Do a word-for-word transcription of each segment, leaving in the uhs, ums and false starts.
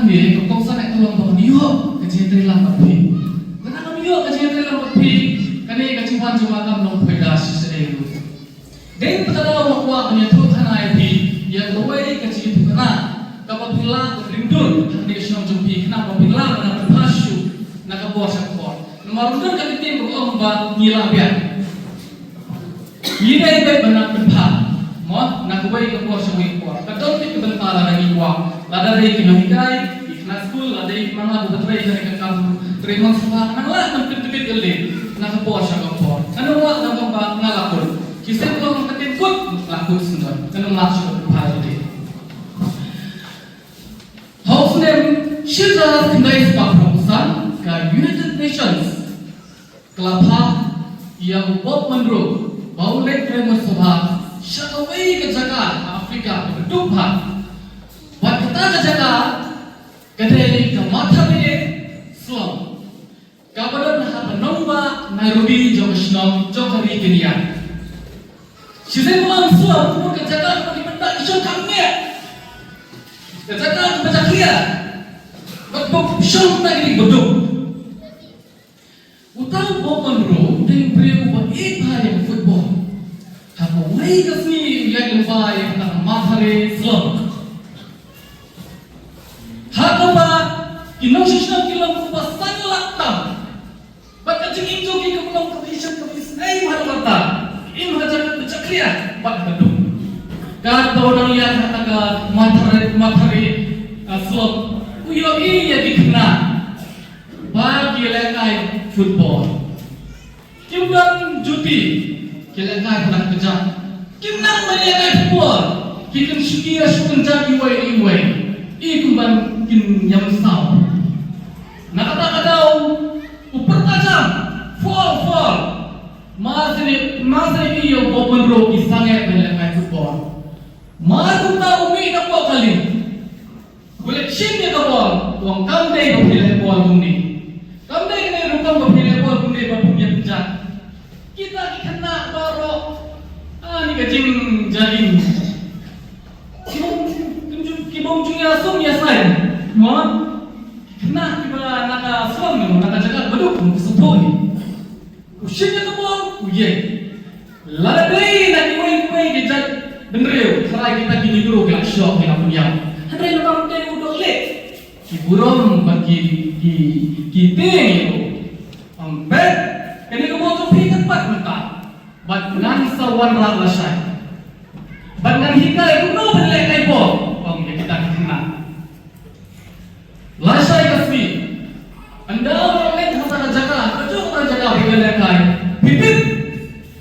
Ïa ka kongsan eh ka long ba ngam ïoh ka jingïatreilang bad phi. Lada ngam ïoh ka jingïatreilang bad phi, kane ka jingwan jong nga kam long phaida shisha ïa u. Dei na kata ka daw nga kwah ban ïathuh khana ïa phi ïa kawei ka jingïathuhkhana kaba phi lah ban ring dur ha kane ka shnong jong phi, khnang ba phi lah ban pynphas shuh na ka por sha ka por. Namar ym don ka ktien ba ong ba ngi lah biang. Ngi dei beit ban nang pynphas mo na kawei ka por sha kawei ka por. Ka don beit ka bynta lada ngi kwah, lada dei ki nonghikai, ki khynnah skul, lada dei ki manga ba trei ha ka kam trei mon sngewbha, nang lah ban pyntbit ïaleh na ka por sha ka por. Ngan ong lah, ngan ong ba nga la kut. Shisien ba ong ka ktien kut, la kut sngewbha. Ngan ong lah shuh ban pynphas ïaleh. Ha u snem shi hajar khyndai spah phraphew san, ka United Nations ka la phah ïa u Bob Munro ba un leit trei mon sngewbha sha kawei ka jaka ha Africa kaba duk bha. Bad kata ka jaka ka dei ka Mathare slum, kaba don ha ka nongbah Nairobi jong ka shnong jong ka ri Kenya. Shisien ba ong slum, ka jaka kaba ki bynta ki shong kham ngiah, ka jaka kaba jakhlia bad ba shong tang ki baduk. Uta u Bob Munro u dei u briew uba ïeit bha ïa ka football. Ha kawei ka sngi u ïaid lyngba ïa kata ka Mathare slum. Ha kaba ki nongshong shnong ki long kumba san lak tam. Bad ka jingim jong ki ka long kaba isynei, kaba isynei bha, kata im ha jaka ba jakhlia bad baduk. Katba u dang ïaid ha kata ka Mathare, Mathare, ah, slum, u ïohi ïa ki khynnah ba ki lehkai football. Kim don juti, ki lehkai khynnah kjat. Kim nang ban lehkai football, ki kynshuki shu kynjat iwei na iwei, i kumban kin ïam saw. Na kata ka daw u pyrta jam, foul, foul. Mar shen i, mar shen i ïa u Bob Munro ki sangeh ban lehkai football. Mar kumta u mih na poh kali. U leit shim ïa ka bol, u ong kam dei ba phi leh bol kumne. Kam dei kane rukom ba phi leh bol kumne ba phi ïa pynjah. Kita ki khynnah baroh, ah, ni ka jingjahing. Ki bym, ki bym ju, ki bym ju ïasum ïasaiñ. Mo? Ki khynnah kiba na ka slum, na ka jaka baduk, kum ka sngewthuh ïa. U shim ïa ka bol, u ïeng. Lada dei na kiwei kiwei ki jait bynriew, tharai kita ki Negro ki la shoh, ki la pynïap. Hynrei namar u dei u dohlieh, ki burom bad ki, ki, ki tieng ïa u. Ong bad kane ka bol jong phi kan pat mynta. Bad ngan sa wanrah lashai. Bad ngan hikai kumno ban lehkai bol, ong ïa kita ki khynnah. Lashai ka sngi, ynda u la leit ha kata ka jaka, kajuh ka jaka ba ki lehkai, phi tip,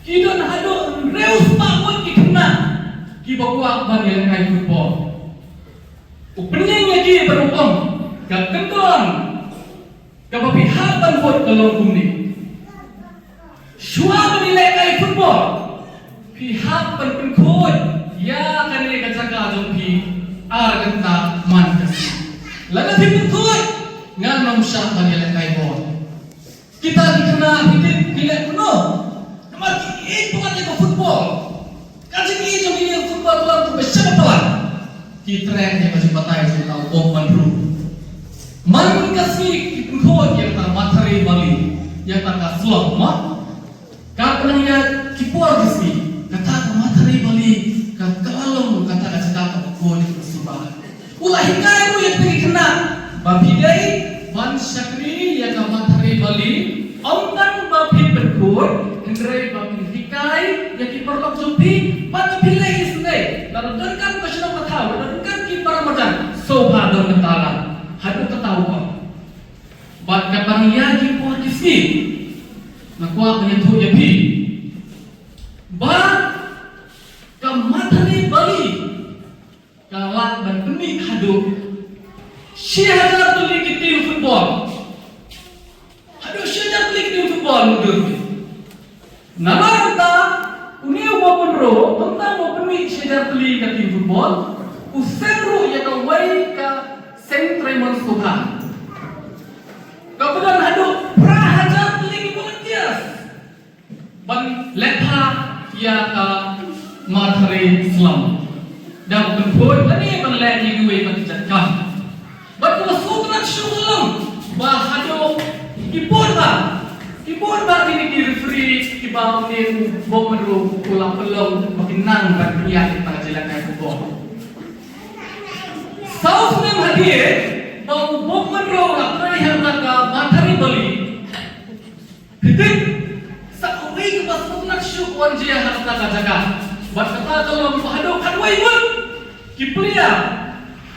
ki don haduh hynriew spah ngut ki khynnah kiba kwah ban ïalehkai football. U pynïeng ïa ki bad u ong, ka kyndon kaba phi hap ban bud ka long kumne. Shuwa ban ïalehkai football, phi hap ban pynkhuid ïa kane ka jaka jong phi ar kynta man ka sngi. Lada phi pynkhuid, ngan ym shah ban ïalehkai bol. Kita ki khynnah phi tip ki leh kumno? Namar ki ïeit bha ïa ka football. Ka jingïeit jong ki ïa ka football ka long kaba sha ka palat. Ki treh ïa ka jingbatai jong uta u Bob Munro. Man ka sngi ki pynkhuid ïa kata ka Mathare Valley, ïa kata ka slum, mo? Katba nang ïaid ki por ki sngi, kata ka Mathare Valley ka, ka la long kata ka jaka kaba khuid kaba suba. U la hikai ruh ïa kita ki khynnah ba phi dei ban shakri ïa ka Mathare Valley, ym tang ba phin pynkhuid, hynrei ba phin hikai ïa ki paralok jong phi, ba phin leh isynei. Lada donkam ka shnong ka thaw, lada donkam ki para marjan, sngewbha don ka talan. Haduh kata u ong. Bad katba nang ïaid ki por ki sngi, nga kwah ban ïathuh ïa phi ba ka Mathare Valley ka lah ban pynmih haduh shi hajar tylli ki team football. Haduh shi hajar tylli ki team football, mutdur. Namar kata, une u Bob Munro, mynta u pynmih shi hajar tylli ka team football, u seng ruh ïa kawei ka seng trei mon sngewbha. Kaba don haduh phra hajar tylli ki volunteers ban leh bha ïa ka Mathare slum. Da u pynkhuid lane ban leh ïa kiwei pat ki jait kam. Bad kaba sngewtynnat shuh ka long ba haduh ki bun ba, ki bun ba kine ki referee kiba une u Bob Munro u la pynlong ba kin nang ban pynïaid ïa ka jingïalehkai football. Saw snem hadien ba u Bob Munro u la trei ha ka Matharie Valley, phi tip, sa kawei kaba sngewtynnat shuh ka wan jia ha kata ka jaka. Bad kata ka long ba haduh katwei ngut ki player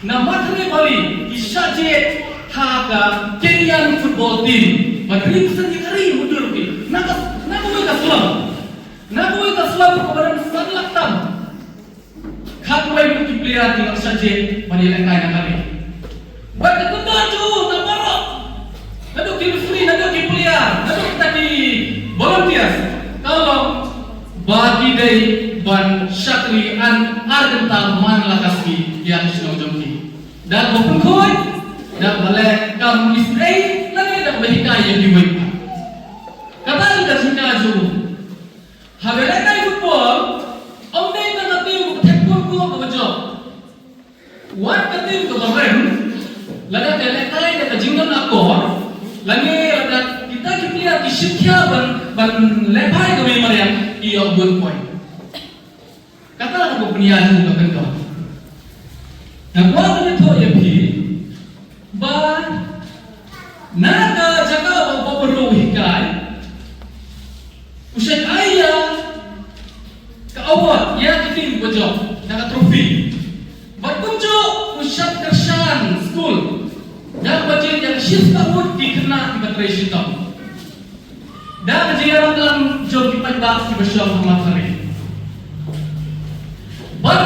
na Matharie Valley ki shah jied ha ka Kenyan football team ban represent ïa ka ri. Mutdur phi, na ka, na kawei ka slum, na kawei ka slum kaba don san lak tam, katwei ngut ki player ki la shah jied ban ïalehkai na ka ri. Bad ka kyndon jong u na baroh, naduh ki referee, naduh ki player, naduh kita ki volunteers, ka long ba ki dei ban shakri ar kynta man la ka sngi ïa ka shnong jong ki. Da kaba pynkhuid, da kaba leh kam isynei, lane da kaba hikai ïa kiwei pat. Kata ka jinghikai jong u. Haba lehkai football, ym dei tang ka team kaba thep bun ko kaba jop. Wat ka team kaba rem, lada ka lehkai da ka jingdon akor, lane lada kita ki player ki shim khia ban, ban lehbha ïa ka mei mariang, ki ïoh bun point. Kata kaba pynïaid jong ka kyndon. Nga kwah ban ïathuh ïa phi ba na ka jaka ba u Bob Munro u hikai, u shait ai ïa ka award ïa ka team ba jop, na ka trophy. Bad kumjuh u shait kyrshan skul da kaba jied ïa ka shispah ngut ki khynnah kiba trei shitom. Da ka jingïarap lang jong ki paidbah kiba shong ha Matharie. Bad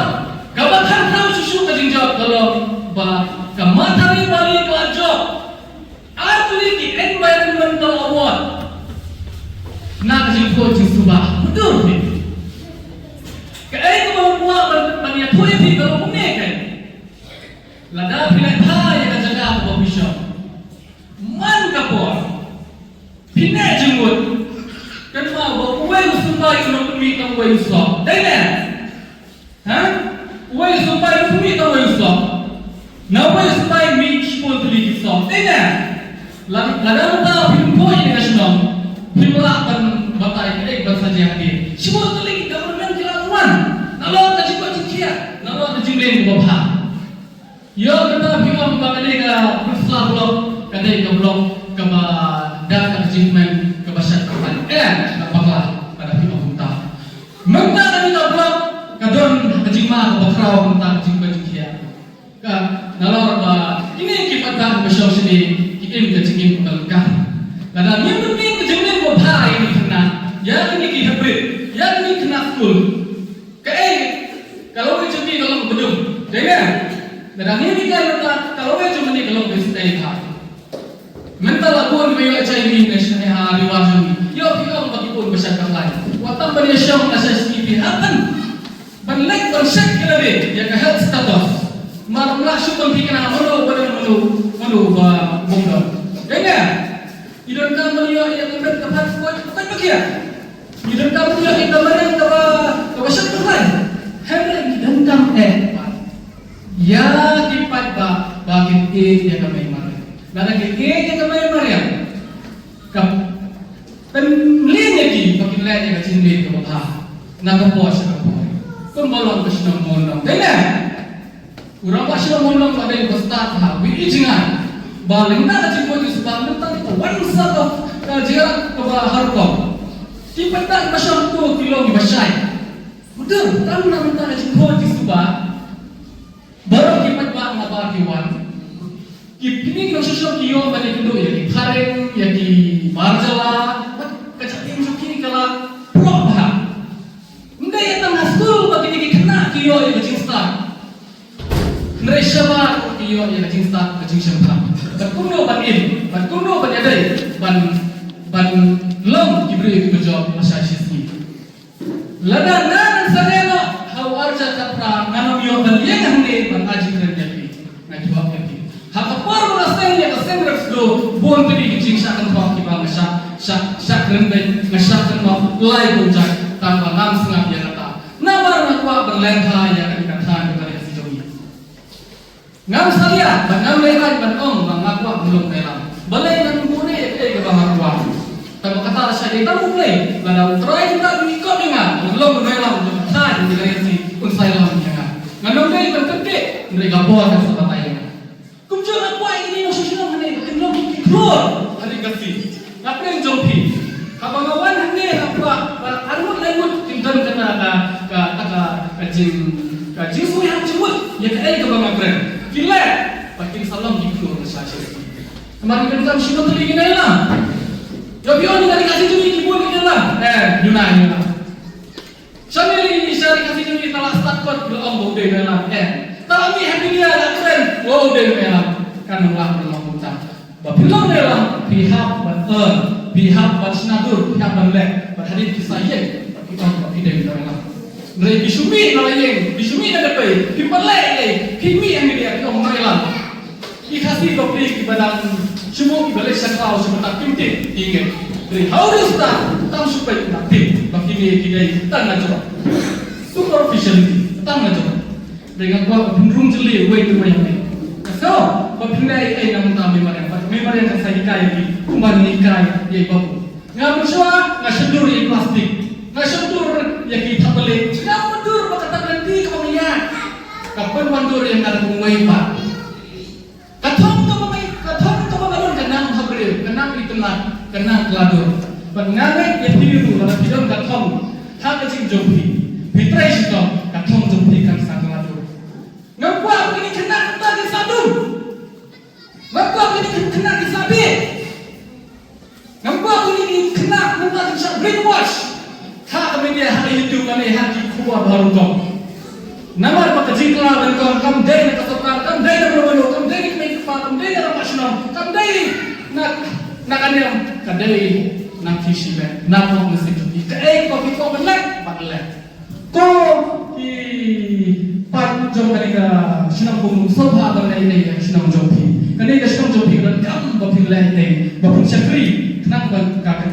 kaba kham kham shuh shuh ka jingjop ka long ba ka Matharie Valley ka la jop ar tylli ki environmental award na ka jingthoh jingsuba. Mutdur phi, kaei kaba nga kwah ban, ban ïathuh ïa phi ka long kumne, kaei, lada phi lehbha ïa ka jaka kaba phi shong, man ka por phi neh jingmut, kynmaw ba uwei u symbai un ym pynmih tang uwei u soh. Dei ne? Ha? Uwei u symbai un ym pynmih tang uwei u soh. Na uwei u symbai mih shibun tylli ki soh. Dei ne? La, lada mynta phim poi ïa ka shnong, phim lah ban batai kaei ban sa jia hadien. Shibun tylli ki government ki la wan. Nalor ka jingkoit jingkhiah, nalor ka jinglen kaba bha. Ïoh, kata phi ong ba ka dei ka Pynursla Block, ka dei ka block kaba da ka jingkmen kaba shait bakhlaiñ. Eh, shait bakla, ka da phi ong kumta. Mynta ka dei ka block ka don ka jingma kaba khraw, mynta ka jingkoit jingkhiah. Ka nalor ba kine ki paidbah ba shong shane ki im ka jingim kaba lyngkar. Lada ngim pynmih ka jingim kaba bha ïa kine ki khynnah, ïa kine ki hybrid, ïa kine ki khynnah skul, kaei, ka lawei jong ki ka long ba dum. Dei ne? Lada ngi hikai mynta, ka lawei jong ngi ka long ba sdang bha. Mynta la bun ba ïoh H I V ne shane ha ri war jong ngi. Ïoh phi ong ba ki bun ba shait bakhlaiñ. Wat tam ban ïashong na sha shnong phi hap ban, ban leit ban check ïa lade ïa ka health status. Mar ym lah shuh ban thikna mano ba don, mano, mano ba bym don. Dei ne? Ngi donkam ban ïoh ïa ka met ka phad kaba koit ba khiah. Ngi donkam ban ïoh ïa ka mariang kaba, kaba shait bakhlaiñ. Hynrei ngi donkam eh ïa ki paidbah ba kin ïeit ïa ka mei mariang. Lada kin ïeit ïa ka mei mariang, ka pynlong ïa ki ba kin leh ïa ka jingim kaba bha na ka por sha ka por. Kumba long ka shnong Mawlyngnong. Dei ne? U rangbah shnong Mawlyngnong ka dei uba stad ha kawei ka jingïaid ba lyngngoh ka jingkoit jingsuba, mynta ka wan sa ka jingïalang kaba har rukom. Ki paidbah ba shong to ki long kiba shai. Mutdur, tang na mynta ka jingkoit jingsuba, baroh ki paidbah nabar ki wan. Ki, kine ki nongshong shnong ki ïoh ban ïakynduh ïa ki phareng, ïa ki bar jylla, bad ka jaitbynriew jong ki ka la pynlong bha. Ym dei tang ha skul ba kine ki khynnah ki ïoh ïa ka jingstad. Hynrei shabar ki ïoh ïa ka jingstad, ka jingshemphang. Bad kumno ban im, bad kumno ban ïadei, ban, ban long ki briew kiba jop lashai shisngi. Lada nga nang sa leh noh ha u ar hajar khatphra, ngan ym ïoh ban ïeng hangne ban ai jingkren ïa phi. Nga jubab ïa phi. Ha ka por ba nga seng ïa ka seng rep sdang, bun tylli ki jingshah kynthok kiba nga shah, shah, shah kren beiñ, nga shah kynnoh lai bun jait, tang ba ngam sngap ïa kata. Namar nga kwah ban leh bha ïa ka ri ka thaiñ ka ri ka jong ngi. Ngam salia bad ngam leh ban ong ba nga kwah ban long nongïalam. Balei ngan buhrieh ïa kaei kaba nga kwah? Tang ba kata la shah dei tang U Blei. Lada U Trai u la dei kot ïa nga ban long nongïalam jong ka thaiñ jong ka Ri Khasi, un sa ïalam ïa nga. Ngan ym dei ban kyndiah, hynrei ka bor kan sa batai ïa nga. Kumjuh nga kwah ïa kine ki nongshong shnong hangne ba kin long ki khlur ha Ri Khasi. Nga pyrshang jong phi. Haba nga wan hangne nga kwah ba arngut laingut kin don kata ka, ka, ka, ka jing, ka jingsngewhap jingmut ïa kaei kaba nga pyrshang. Ki leh ba kin sa long ki khlur na sha sha. Namar ki donkam shim tylli ki nongïalam. Ïa phi ong ïa ka Ri Khasi jong ngi ki bun ki nongïalam. Eh, duna ïa nga. Shane lei sha Ri Khasi jong ngi, ta la stad kot ba ong ba u dei nongïalam, eh. Ta la mih ha media la kren ba u dei nongïalam. Kan ym lah ban long kumta. Ba phi long nongïalam phi hap ban earn, phi hap ban shna dur, phi hap ban leh. Bad hadien ki sa ïeng ba phi ong ba phi dei nongïalam. Hynrei phi shu mih na la ïing, phi shu mih na dpei, phim pat leh ei ei, phi mih ha media phi ong nongïalam. Ki Khasi bapli kiba dang shu mih, kiba leit sha khlaw sha bynta kim tip, ki ngeit. Hynrei ha u riewstad tang shu peit na tip ba kine ki dei tang na jrong. Superficiality, tang na jrong. Hynrei nga kwah ba phin rung jylliew uwei pa uwei hangne. Ka sngew ba phin leh ei ei na bynta mei mariang, bad mei mariang kan sa hikai ïa phi kumba ngi hikai ïa i babu. Nga mynshuwa nga shon dur ïa i plastik, nga shon dur ïa ki thapbalieh, nga ym dur ba kata ka lynti kaba nga ïaid ka pynwan dur ïa nga da kum uwei pat. Ka thong kaba ngi, ka thong kaba nga don ka nang ha briew, ka nang itynnad, ka nang kylla dur. Bad nga ngeit ïa phi ruh lada phi don ka thong ha ka jingim jong phi, phi trei shitom, ka thong jong phi kan sa kylla dur. Ngam kwah ba kine ki khynnah mynta kin sa dum. Ngam kwah ba kine ki khynnah kin sa bieit. Ngam kwah ba kine ki khynnah mynta kin shah brainwash ha ka media, ha ka YouTube lane ha ki khubor ba ha rukom. Namar ba ka jingkylla ba nyngkong kam dei na ka sorkar, kam dei na ka, kam dei na ka kmie kpa, kam dei na ka rangbah shnong, kam dei na, na ka niam, ka dei na phi shimet, na phi, na shisha. Kaei kaba phi kwah ban leh, ban leh. Ko ki paid jong kane ka shnong, kum sngewbha ban leh ei ei ha ka shnong jong phi. Kane ka shnong jong phi ka donkam ba phin leh ei ei, ba phin shakri khnang ba ka, ka,